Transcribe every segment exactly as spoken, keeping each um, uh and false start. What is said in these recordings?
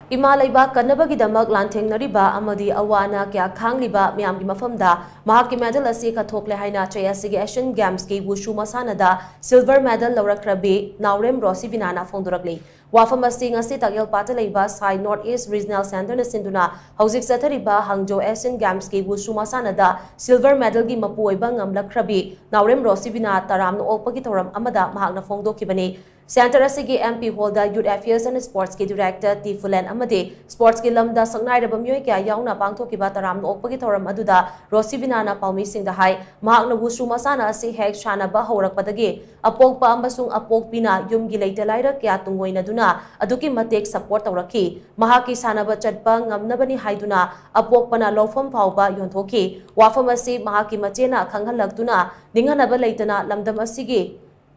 ꯏꯃꯥ ꯂꯩꯕꯥꯛ ꯀꯟꯅꯕꯒꯤꯗꯃꯛ ꯂꯥꯟꯊꯦꯡꯅꯔꯤꯕ ꯑꯃꯗꯤ ꯑꯋꯥ ꯑꯅꯥ ꯀꯌꯥ ꯈꯥꯡꯂꯤꯕ ꯃꯤꯌꯥꯝꯒꯤ ꯃꯐꯝꯗ ꯃꯍꯥꯛꯀꯤ medal ꯑꯁꯤ ꯀꯠꯊꯣꯛꯂꯦ ꯍꯥꯏꯅ ꯆꯍꯤ ꯑꯁꯤꯒꯤ Asian Gamesꯀꯤ wushu ꯃꯁꯥꯟꯅꯗ silver medal ꯂꯧꯔꯛꯈ꯭ꯔꯕꯤ ꯅꯥꯎꯔꯦꯝ ꯔꯣꯁꯤꯕꯤꯅꯥꯅ ꯐꯣꯡꯗꯣꯔꯛꯂꯤ꯫ ꯋꯥꯐꯝ ꯑꯁꯤ ꯉꯁꯤ ꯇꯛꯌꯦꯜꯄꯥꯠꯇ ꯂꯩꯕ ꯁꯥꯏ North East Regional Centreꯅ ꯁꯤꯟꯗꯨꯅ ꯍꯧꯖꯤꯛ ꯆꯠꯊꯔꯤꯕ ꯍꯥꯡꯖꯧ Asian Gamesꯀꯤ wushu ꯃꯁꯥꯟꯅꯗ silver medalꯒꯤ ꯃꯄꯨ ꯑꯣꯏꯕ ꯉꯝꯂꯛꯈ꯭ꯔꯕꯤ ꯅꯥꯎꯔꯦꯝ ꯔꯣꯁꯤꯕꯤꯅꯥ ꯇꯔꯥꯝꯅ ꯑꯣꯛꯄꯒꯤ ꯊꯧꯔꯝ ꯑꯃꯗ ꯃꯍꯥꯛꯅ ꯐꯣꯡꯗꯣꯛꯈꯤꯕꯅꯤ꯫ Centre ꯑꯁꯤꯒꯤ M P Hallꯗ Youth Affairs and Sportsꯀꯤ Director ꯇꯤ ꯐꯨꯂꯦꯟ ꯑꯃꯗꯤ sportsꯀꯤ ꯂꯝꯗ ꯁꯛꯅꯥꯏꯔꯕ ꯃꯤꯑꯣꯏ ꯀꯌꯥ ꯌꯥꯎꯅ ꯄꯥꯡꯊꯣꯛꯈꯤꯕ ꯇꯔꯥꯝꯅ ꯑꯣꯛꯄꯒꯤ ꯊꯧꯔꯝ ꯑꯗꯨꯗ ꯔꯣꯁꯤꯕꯤꯅꯥꯅ ꯄꯥꯎꯃꯤꯁꯤꯡꯗ ꯍꯥꯏ, ꯃꯍꯥꯛꯅ wushu ꯃꯁꯥꯟꯅ ꯑꯁꯤ ꯍꯦꯛ ꯁꯥꯟꯅꯕ ꯍꯧꯔꯛꯄꯗꯒꯤ ꯑꯄꯣꯛꯄ ꯑꯃꯁꯨꯡ ꯑꯄꯣꯛꯄꯤꯅ ꯌꯨꯝꯒꯤ ꯂꯩꯇ ꯂꯥꯏꯔ ꯀꯌꯥ ꯇꯨꯡꯑꯣꯏꯅꯗꯨꯅ ꯑꯗꯨꯛꯀꯤ ꯃꯇꯤꯛ support ꯇꯧꯔꯛꯈꯤ꯫ ꯃꯍꯥꯛꯀꯤ ꯁꯥꯟꯅꯕ ꯆꯠꯄ ꯉꯝꯅꯕꯅꯤ ꯍꯥꯏꯗꯨꯅ ꯑꯄꯣꯛꯄꯅ ꯂꯧꯐꯝ ꯐꯥꯎꯕ ꯌꯣꯟꯊꯣꯛꯈꯤ꯫ ꯋꯥꯐꯝ ꯑꯁꯤ ꯃꯍꯥꯛꯀꯤ ꯃꯆꯦꯅ ꯈꯪꯍꯜꯂꯛꯇꯨꯅ ꯅꯤꯡꯍꯟꯅꯕ ꯂꯩꯇꯅ ꯂꯝꯗꯝ ꯑꯁꯤꯒꯤ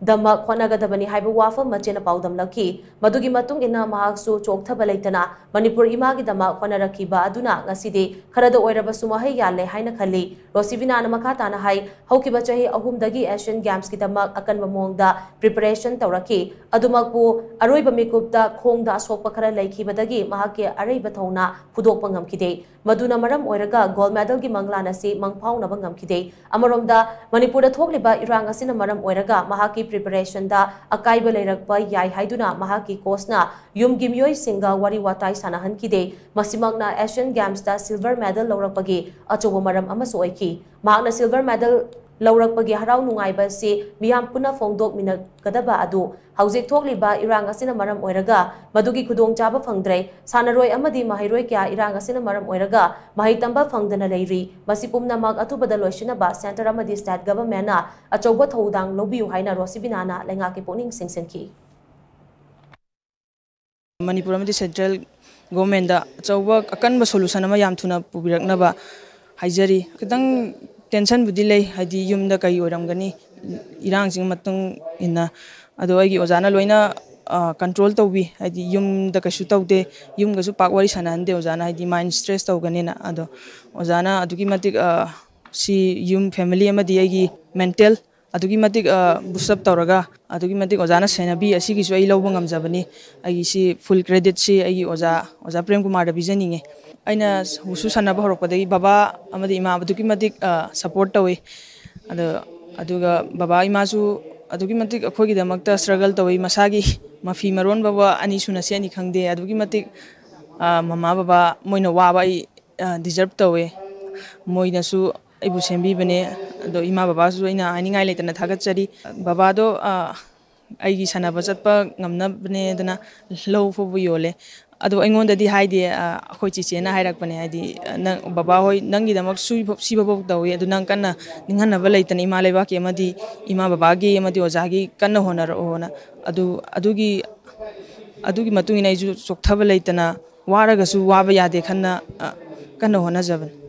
ꯗꯃꯛ ꯍꯣꯠꯅꯒꯗꯕꯅꯤ ꯍꯥꯏꯕ ꯋꯥꯐꯝ ꯃꯆꯦꯅ ꯄꯥꯎꯗꯝꯂꯛꯈꯤ꯫ ꯃꯗꯨꯒꯤ ꯃꯇꯨꯡ ꯏꯟꯅ ꯃꯍꯥꯛꯁꯨ ꯆꯣꯛꯊꯕ ꯂꯩꯇꯅ ꯃꯅꯤꯄꯨꯔ ꯏꯃꯥꯒꯤꯗꯃꯛ ꯍꯣꯠꯅꯔꯛꯈꯤꯕ ꯑꯗꯨꯅ ꯉꯁꯤꯗꯤ ꯈꯔꯗ ꯑꯣꯏꯔꯕꯁꯨ ꯃꯍꯩ ꯌꯥꯜꯂꯦ ꯍꯥꯏꯅ ꯈꯜꯂꯤ꯫ ꯔꯣꯁꯤꯕꯤꯅꯥꯅ ꯃꯈꯥ ꯇꯥꯅ ꯍꯥꯏ, ꯍꯧꯈꯤꯕ ꯆꯍꯤ ꯑꯍꯨꯝꯗꯒꯤ Asian Gamesꯀꯤꯗꯃꯛ ꯑꯀꯟꯕ ꯃꯑꯣꯡꯗ preparation ꯇꯧꯔꯛꯈꯤ꯫ ꯑꯗꯨꯃꯛꯄꯨ ꯑꯔꯣꯏꯕ ꯃꯤꯀꯨꯞꯇ ꯈꯣꯡꯗ ꯑꯁꯣꯛꯄ ꯈꯔ ꯂꯩꯈꯤꯕꯗꯒꯤ ꯃꯍꯥꯛꯀꯤ ꯑꯔꯩꯕ ꯊꯧꯅꯥ ꯐꯨꯗꯣꯛꯄ ꯉꯝꯈꯤꯗꯦ꯫ ꯃꯗꯨꯅ ꯃꯔꯝ ꯑꯣꯏꯔꯒ gold medalꯒꯤ ꯃꯪꯂꯥꯟ ꯑꯁꯤ ꯃꯪꯐꯥꯎꯅꯕ ꯉꯝꯈꯤꯗꯦ꯫ ꯑꯃꯔꯣꯝꯗ, ꯃꯅꯤꯄꯨꯔꯗ ꯊꯣꯛꯂꯤꯕ ꯏꯔꯥꯡ ꯑꯁꯤꯅ ꯃꯔꯝ ꯑꯣꯏꯔꯒ ꯃꯍꯥꯛꯀꯤ preparationꯗ ꯑꯀꯥꯏꯕ ꯂꯩꯔꯛꯄ ꯌꯥꯏ ꯍꯥꯏꯗꯨꯅ ꯃꯍꯥꯛꯀꯤ coachꯅ ꯌꯨꯝꯒꯤ ꯃꯤꯑꯣꯏꯁꯤꯡꯒ ꯋꯥꯔꯤ ꯋꯥꯇꯥꯏ ꯁꯥꯟꯅꯍꯟꯈꯤꯗꯦ꯫ ꯃꯁꯤꯃꯛꯅ Asian Gamesꯇ silver medal ꯂꯧꯔꯛꯄꯒꯤ ꯑꯆꯧꯕ ꯃꯔꯝ ꯑꯃꯁꯨ ꯑꯣꯏꯈꯤ꯫ ꯃꯍꯥꯛꯅ silver medal ꯂꯧꯔꯛꯄꯒꯤ ꯍꯔꯥꯎ ꯅꯨꯡꯉꯥꯏꯕ ꯑꯁꯤ ꯃꯤꯌꯥꯝ ꯄꯨꯟꯅ ꯐꯣꯡꯗꯣꯛꯃꯤꯟꯅꯒꯗꯕ ꯑꯗꯨ ꯍꯧꯖꯤꯛ ꯊꯣꯛꯂꯤꯕ ꯏꯔꯥꯡ ꯑꯁꯤꯅ ꯃꯔꯝ ꯑꯣꯏꯔꯒ ꯃꯗꯨꯒꯤ ꯈꯨꯗꯣꯡꯆꯥꯕ ꯐꯪꯗ꯭ꯔꯦ꯫ ꯁꯥꯟꯅꯔꯣꯏ ꯑꯃꯗꯤ ꯃꯍꯩꯔꯣꯏ ꯀꯌꯥ ꯏꯔꯥꯡ ꯑꯁꯤꯅ ꯃꯔꯝ ꯑꯣꯏꯔꯒ ꯃꯍꯩ ꯇꯝꯕ ꯐꯪꯗꯅ ꯂꯩꯔꯤ꯫ ꯃꯁꯤ ꯄꯨꯝꯅꯃꯛ ꯑꯊꯨꯕꯗ ꯂꯣꯏꯁꯤꯟꯅꯕ centre ꯑꯃꯗꯤ state governmentꯅ ꯑꯆꯧꯕ ꯊꯧꯗꯥꯡ ꯂꯧꯕꯤꯌꯨ ꯍꯥꯏꯅ ꯔꯣꯁꯤꯕꯤꯅꯥꯅ ꯂꯩꯉꯥꯛꯀꯤ ꯄꯨꯛꯅꯤꯡ ꯆꯤꯡꯁꯤꯟꯈꯤ꯫ ꯃꯅꯤꯄꯨꯔ ꯑꯃꯗꯤ central governmentꯗ ꯑꯆꯧꯕ ꯑꯀꯟꯕ solution ꯑꯃ ꯌꯥꯝ ꯊꯨꯅ ꯄꯨꯕꯤꯔꯛꯅꯕ ꯍꯥꯏꯖꯔꯤ꯫ ꯈꯤꯇꯪ tensionꯕꯨꯗꯤ ꯂꯩ, ꯍꯥꯏꯗꯤ ꯌꯨꯝꯗ ꯀꯔꯤ ꯑꯣꯏꯔꯝꯒꯅꯤ, ꯏꯔꯥꯡꯁꯤꯒꯤ ꯃꯇꯨꯡ ꯏꯟꯅ꯫ ꯑꯗꯣ ꯑꯩꯒꯤ ꯑꯣꯖꯥꯅ ꯂꯣꯏꯅ, ꯑ, control ꯇꯧꯕꯤ, ꯍꯥꯏꯗꯤ ꯌꯨꯝꯗ ꯀꯩꯁꯨ ꯇꯧꯗꯦ, ꯌꯨꯝꯒꯁꯨ ꯄꯥꯛ ꯋꯥꯔꯤ ꯁꯥꯟꯅꯍꯟꯗꯦ ꯑꯣꯖꯥꯅ, ꯍꯥꯏꯗꯤ mind stress ꯇꯧꯒꯅꯦꯅ꯫ ꯑꯗꯣ ꯑꯣꯖꯥꯅ ꯑꯗꯨꯛꯀꯤ ꯃꯇꯤꯛ, ꯑ, ꯁꯤ ꯌꯨꯝ family ꯑꯃꯗꯤ ꯑꯩꯒꯤ mental ꯑꯗꯨꯛꯀꯤ ꯃꯇꯤꯛ ꯕꯨꯁ ꯑꯞ ꯇꯧꯔꯒ, ꯑꯗꯨꯛꯀꯤ ꯃꯇꯤꯛ ꯑꯣꯖꯥꯅ ꯁꯦꯟꯅꯕꯤ, ꯑꯁꯤꯒꯤꯁꯨ ꯑꯩ ꯂꯧꯕ ꯉꯝꯖꯕꯅꯤ꯫ ꯑꯩꯒꯤ ꯁꯤ ꯐꯨꯜ ꯀ꯭ꯔꯦꯗꯤꯠꯁꯤ ꯑꯩꯒꯤ ꯑꯣꯖꯥ, ꯑꯣꯖꯥ ꯄ꯭ꯔꯦꯝ ꯀꯨꯃꯥꯔꯗ ꯄꯤꯖꯅꯤꯡꯉꯦ꯫ ꯑꯩꯅ ꯋꯨꯁꯨ ꯁꯥꯟꯅꯕ ꯍꯧꯔꯛꯄꯗꯒꯤ ꯕꯕꯥ ꯑꯃꯗꯤ ꯏꯃꯥ ꯑꯗꯨꯛꯀꯤ ꯃꯇꯤꯛ ꯁꯞꯄꯣꯔꯠ ꯇꯧꯋꯤ꯫ ꯑꯗꯣ, ꯑꯗꯨꯒ ꯕꯕꯥ ꯏꯃꯥꯁꯨ ꯑꯗꯨꯛꯀꯤ ꯃꯇꯤꯛ ꯑꯩꯈꯣꯏꯒꯤꯗꯃꯛꯇ ꯁ꯭ꯇ꯭ꯔꯒꯜ ꯇꯧꯋꯤ꯫ ꯃꯁꯥꯒꯤ ꯃꯐꯤ ꯃꯔꯣꯟ ꯐꯥꯎꯕ ꯑꯅꯤ ꯁꯨꯅ ꯁꯦꯠꯅꯤ ꯈꯪꯗꯦ꯫ ꯑꯗꯨꯛꯀꯤ ꯃꯇꯤꯛ ꯃꯃꯥ ꯕꯕꯥ ꯃꯣꯏꯅ ꯋꯥꯕ ꯑꯩ ꯗꯤꯖꯔꯞ ꯇꯧꯋꯦ꯫ ꯃꯣꯏꯅꯁꯨ ꯑꯩꯕꯨ ꯁꯦꯝꯕꯤꯕꯅꯦ꯫ ꯑꯗꯣ ꯏꯃꯥ ꯕꯕꯥꯁꯨ ꯑꯩꯅ ꯍꯥꯏꯅꯤꯡꯉꯥꯏ ꯂꯩꯇꯅ ꯊꯥꯒꯠꯆꯔꯤ꯫ ꯕꯕꯥꯗꯣ ꯑꯩꯒꯤ ꯁꯥꯟꯅꯕ ꯆꯠꯄ ꯉꯝꯅꯕꯅꯦꯗꯅ ꯂꯧ ꯐꯥꯎꯕ ꯌꯣꯜꯂꯦ꯫ ꯑꯗꯣ ꯑꯩꯉꯣꯟꯗꯗꯤ ꯍꯥꯏꯗꯦ, ꯑꯩꯈꯣꯏ ꯆꯦꯆꯦꯅ ꯍꯥꯏꯔꯛꯄꯅꯦ, ꯍꯥꯏꯗꯤ, "ꯅꯪ, ꯕꯕꯥ ꯍꯣꯏ ꯅꯪꯒꯤꯗꯃꯛ ꯁꯨꯏ-, ꯁꯤꯕꯐꯥꯎ ꯇꯧꯋꯤ, ꯑꯗꯨ ꯅꯪ ꯀꯟꯅ ꯅꯤꯡꯍꯟꯅꯕ ꯂꯩꯇꯅ ꯏꯃꯥ ꯂꯩꯕꯥꯛꯀꯤ ꯑꯃꯗꯤ ꯏꯃꯥ ꯕꯕꯥꯒꯤ ꯑꯃꯗꯤ ꯑꯣꯖꯥꯒꯤ ꯀꯟꯅ ꯍꯣꯠꯅꯔꯛꯑꯣꯅ"꯫ ꯑꯗꯨ, ꯑꯗꯨꯒꯤ, ꯑꯗꯨꯒꯤ ꯃꯇꯨꯡ ꯏꯟꯅ ꯑꯩꯁꯨ ꯆꯣꯛꯊꯕ ꯂꯩꯇꯅ, ꯋꯥꯔꯒꯁꯨ ꯋꯥꯕ ꯌꯥꯗꯦ ꯈꯟꯅ, ꯑ, ꯀꯟꯅ ꯍꯣꯠꯅꯖꯕꯅꯤ꯫